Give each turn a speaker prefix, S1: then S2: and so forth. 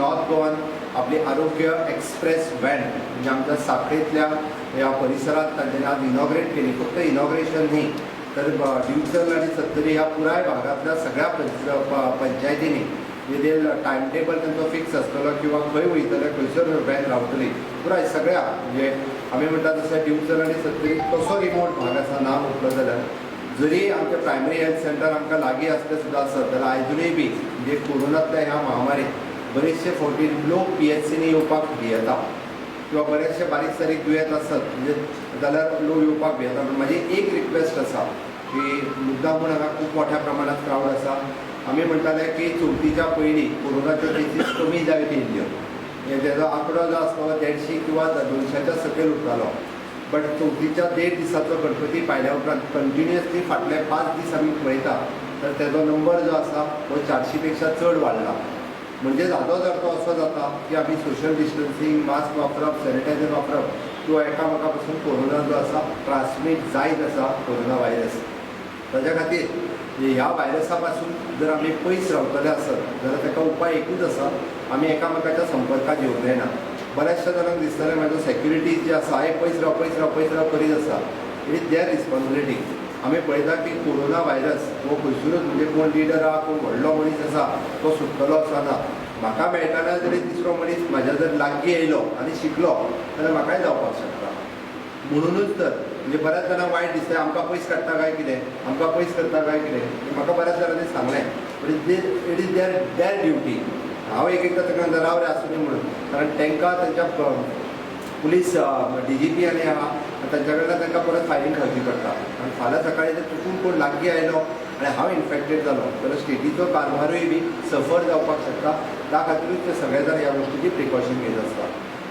S1: North गोवान आपली आरोग्य express van म्हणजे आमच्या साखळीतल्या ह्या परिसरात तांच्यांनी आज इनॉग्रेट केली. फक्त इनॉग्रेशन न्ही तर दिवचल आणि सत्तरी ह्या पुराय भागातल्या सगळ्या पंचायतींनी म्हणजे टायम टेबल तांचो फिक्स आसतलो किंवा खंय वयतले, खंयसर व्हॅन रावतली, पुराय सगळ्या म्हणजे आमी म्हणटा तशें दिवचल आनी सत्तरी तसो रिमोट भाग आसा ना म्हटलो जाल्यार जरी आमचें प्रायमरी हेल्थ सेंटर आमकां लागीं आसलें सुद्दां आसत जाल्यार आयजूनय बी म्हणजे कोरोनांतल्या ह्या महामारीत बरेचशे फावटी लोक पीएचसीनी येवपाक भियेता किंवा बरेचशे बारीक सारीक दुयेंत आसत म्हणजे जाल्यार लोक येवपाक भियेता. पूण म्हाजी एक रिक्वेस्ट आसा की मुद्दाम म्हूण हांगा खूब मोठ्या प्रमाणात क्रावड आसा. आमी म्हणटाले की चवथीच्या पयलीं कोरोनाच्यो केसीस कमी जायत येयल्ल्यो. हे तेजो आंकडो जो आसलो 150 किंवा 200च्या सकयल उरतालो, बट चवथीच्या देड दिसाचो गणपती पायल्या उपरांत कंटिन्युअसली फाटले 5 दीस आमी पळयता तर तेजो नंबर जो आसा हो 400 पेक्षा चड वाडला. म्हणजेच हाजोच अर्थ असो जाता की आमी सोशल डिस्टन्सींग, मास्क वापरप, सॅनिटायझर वापरप किंवा एकामेका पासून कोरोना जो आसा ट्रान्समीट जायत आसा कोरोना व्हायरस. ताज्या खातीर म्हणजे ह्या व्हायरसा पासून जर आमी पयस रावतले आसत जाल्यार ताका उपाय एकूच आसा, आमी एकामेकाच्या संपर्कात येवंक जायना. बऱ्याचशा जाणांक दिसतलें म्हाजो सेक्युरिटी जी आसा हे पयस राव, पयस राव, पयस राव करीत आसा. It is their responsibility. आमी पळयता की कोरोना व्हायरस हो खंयसरूच म्हणजे कोण लिडर आहा, कोण व्हडलो मनीस आसा तो सुट्टलो असो ना. म्हाका मेळटना जरी तिसरो मनीस म्हाज्या जर लागीं येयलो आनी शिकलो जाल्यार म्हाकाय जावपाक शकता. म्हणुनूच तर म्हणजे बऱ्याच जाणांक वायट दिसता, आमकां पयस काडटा काय कितें, आमकां पयस करता काय कितें. म्हाका बऱ्याच जाणांनी सांगलें, but it is their duty. हांव एक एकदां तांकां म्हणटा, राव रे, आसूं दी म्हणून, कारण तांकां तांच्या पुलीस डीजीपी आनी आहा तांच्या कडल्यान तांकां परत फायरींग खावची पडटा. आनी फाल्यां सकाळीं जर चुकून कोण लागीं आयलो आनी हांव इन्फेक्टेड जालो जाल्यार स्टेटीचो कारभारूय बी सफर जावपाक शकता. त्या खातीरूच ते सगळे जाण ह्या गोश्टीची प्रिकॉशन घेत आसता.